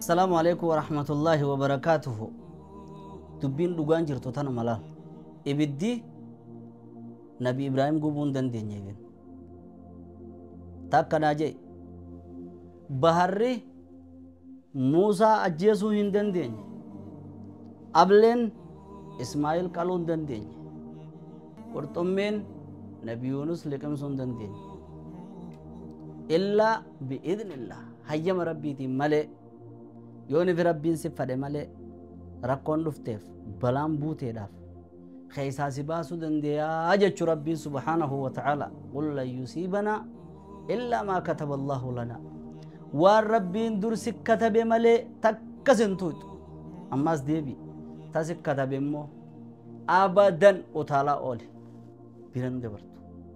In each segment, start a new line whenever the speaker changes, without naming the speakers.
Assalaamu alaikum warahmatullaahi wabarakaatuhu. Dubbiin dhugaan jirtu tanuma laal. Ibiddi Nabi Ibraahim gubuu hin dandeenye ibin. Takka naa jee. Baharri Muusaa ajjeesuu hin dandeenye. Ableen Ismaa'il qaluu hin dandeenye. Qurxummiin Nabi Yunus liqimsuu hin dandeenye. Illaa bi'idhnillah hayyama rabbiitiin malee yoo nifi rabbiin si fadhe malee rakkoon dhufteef balaan buuteedhaaf keessaa si baasuu dandeeyaa jechuu rabbiin subhaanahu wa ta'ala. Qul lan yusiibanaa illaa maa kataba Allahu lanaa. Waan rabbiin dur si katabe malee takkas hin tuutu. Ammas deebi ta si katabe immoo abadan utaalaa oole biran dabartu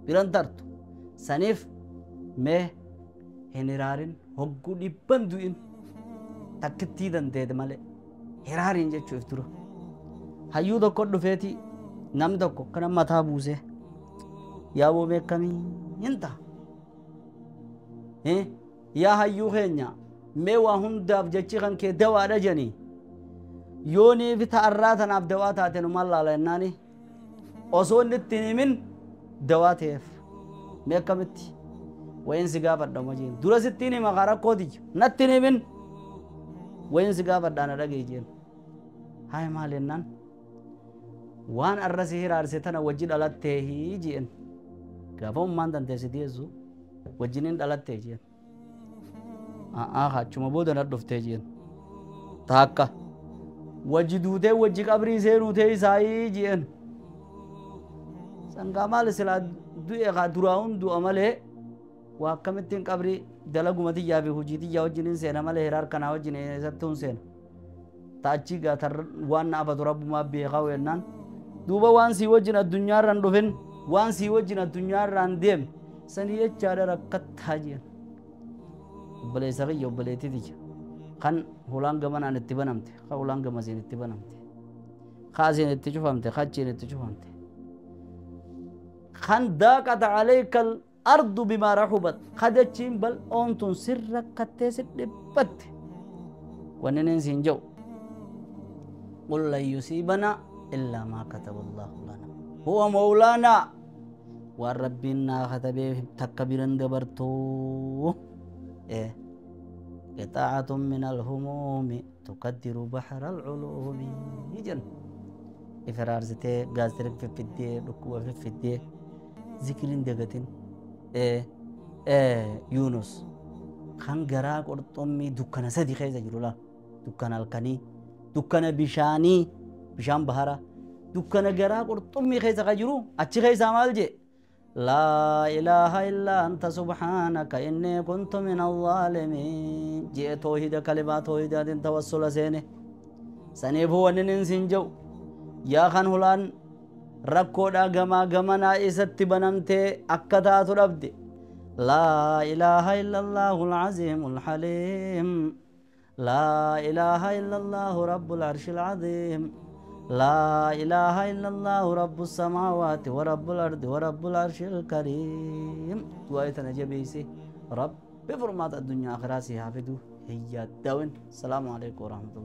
biran tartu. Saniif mee hin hiraarin hogguu dhibban du'in takkittii dandeete malee hiraariin jechuuf dura. Hayyuu tokko dhufeeti nam tokko kana mataa buusee yaaboo beekamii hin ta'a. Yaa hayyuu keenya mee waa hundaaf jechi kan kee dawaadha jedhanii yoo niifi ta'arraa tanaaf dawaa taate nu maal laala jennaani osoo inni itti hin himin dawaa ta'eef mee akkamitti wayin si gaafadha uma jeen dura sittiin hima kaa rakkootiyya natti hin himin wayin si gaafadha na dhaga'i jeen haaya maal jennaan waan arra si hiraarse tana wajji dhalatteehi jeen gaafa ummaan tantee si dhiyeessu wajjiniin dhalattee jeen achuma booda na dhuftee jeen taakka wajji duutee wajji qabrii seenuu ta'e isaayii jeen sangaa maal silaa du'e kaa duraa hundu'a malee waa akkamittiin qabrii dalaguma tiyyaa fi hojii tiyyaa wajjiniin seena malee hiraar kanaa wajjin eessatti hun seena taachii gaa waan na afatu rabbumaa beekaa jennaan duuba waan sii wajjin addunyaarraan dhufin waan sii wajjin addunyaarraan deemne sanii jechaadha rakkattaa jeen. Obboleessa kiyya obboleettii tiyya kan hulaan gamanaan itti banamte kan hulaan gamasiin itti banamte kaasiin itti cufamte kachiin itti cufamte kan daaqata alayka al-ardu bimaa rahubat kadachiin bal'oon tun sirra kattee si dhiphatte wanni inni siin jedhu qul lan yusiibanaa illaa maa kataba Allahu lanaa huwa mawlaanaa waan rabbiin naa katabee takka biran dabartuu. قطعة من الهموم تقدر بحر العلوم يجن إفرار زتي غازرك في فدي ركوة في فدي ذكرين دقتين يونس خان غراق قرطمي دكان سدي خيزة جرولا دكان الكني دكان بشاني بشان بحرة دكان غراق قرطمي خيزة خجرو أتش خيزة مالجي لا إله إلا أنت سبحانك إني كنت من الظالمين. جاء توحيد كلمة توحيد توسل سينه سنيف هو ننسين جو يا خان هلان ركودا غما غمنا إست بنمت أكتا تربد لا إله إلا الله العظيم الحليم لا إله إلا الله رب العرش العظيم لا إله إلا الله رب السماوات ورب الأرض ورب العرش الكريم. دعاء نجبيسي رب بفرمات الدنيا آخرة سيحافظه هي الدون. السلام عليكم ورحمة الله.